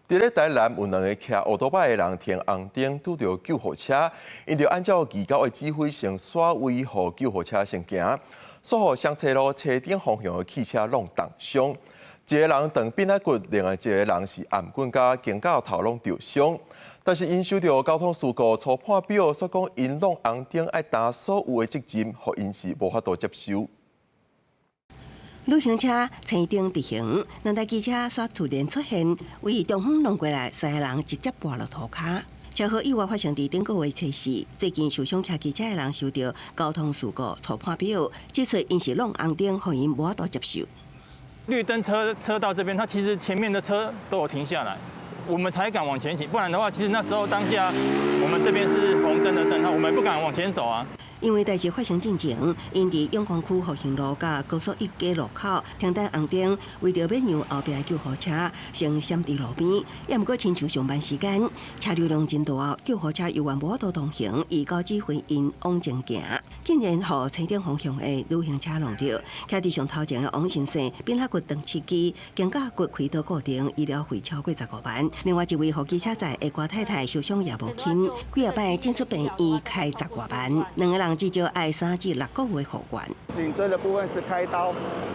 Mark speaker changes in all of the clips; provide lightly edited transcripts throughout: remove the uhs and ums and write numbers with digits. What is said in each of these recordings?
Speaker 1: 佇咧台南有兩个騎歐多擺的人停紅燈，拄著救護車，𪜶著按照義交的指揮先徙位，予救護車先行，煞予雙叉路車頂方向的汽車攏重傷，一个人斷鬢仔骨，另外一個人是頷頸佮肩胛頭攏著傷。但是𪜶收著交通事故初判表，煞講𪜶挵紅燈愛擔所有的責任，予𪜶是無法度接受。
Speaker 2: 旅行車青燈直行，兩台機車煞突然出現，為中央挵過來，三個人直接跋落塗跤。車禍意外發生佇頂個月初四，最近受傷騎機車的人收著交通事故初判表，指出𪜶是挵紅燈，予𪜶無法度接受。
Speaker 3: 綠燈車車到這邊，它其實前面的車都有停下來，我們才敢往前行，不然的話，其實那時候當下我們這邊是紅燈的燈號，我們不敢往前走啊。
Speaker 2: 因為代誌發生進前，𪜶佇永康區復興路佮高速一街路口停等紅燈，為著欲讓後壁的救護車先閃佇路邊，也毋過親像上班時間，車流量真大，救護車猶原無法度通行，義交指揮𪜶往前行，竟然予青燈方向的旅行車挵著，徛佇上頭前的王先生鬢仔骨斷七支，肩胛骨開刀固定，醫療費超過15萬。另外一位予機車載的郭太太受傷也無輕，幾仔擺進出病院開十外萬，兩個人至少愛3至6個月復原。
Speaker 4: 頸椎的部分是開刀，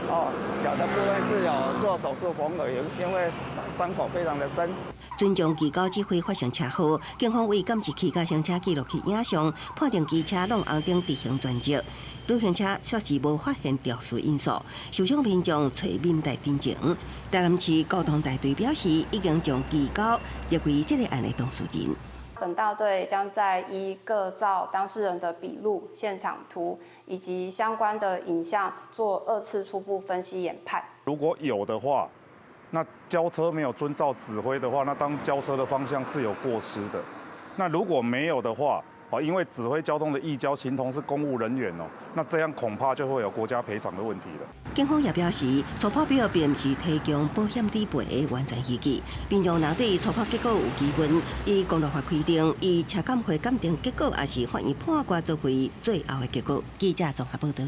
Speaker 4: 哦，腳的部分是有做手術縫合，因為傷口非常的深。
Speaker 2: 尊重機構指揮發生車禍，警方為監視器佮行車記錄器影像，判定機車挵紅燈直行全責，旅行車確實無發現肇事因素，受傷民眾揣民代診情。台南市交通大隊表示，已經將機構列為這個案的當事人。
Speaker 5: 本大隊將再依各造當事人的筆錄、現場圖以及相關的影像做二次初步分析研判。
Speaker 6: 如果有的話，那交車沒有遵照指揮的話，那當交車的方向是有過失的。那如果沒有的話，哦，因為指揮交通的義交形同是公務人員哦，那這樣恐怕就會有國家賠償的問題了。
Speaker 2: 警方也表示，初判表並毋是提供保險理賠的完全依據。民眾若對初判結果有疑問，依公路法規定，以車鑑會鑑定結果，抑是法院判決作為最後的結果。記者綜合報道。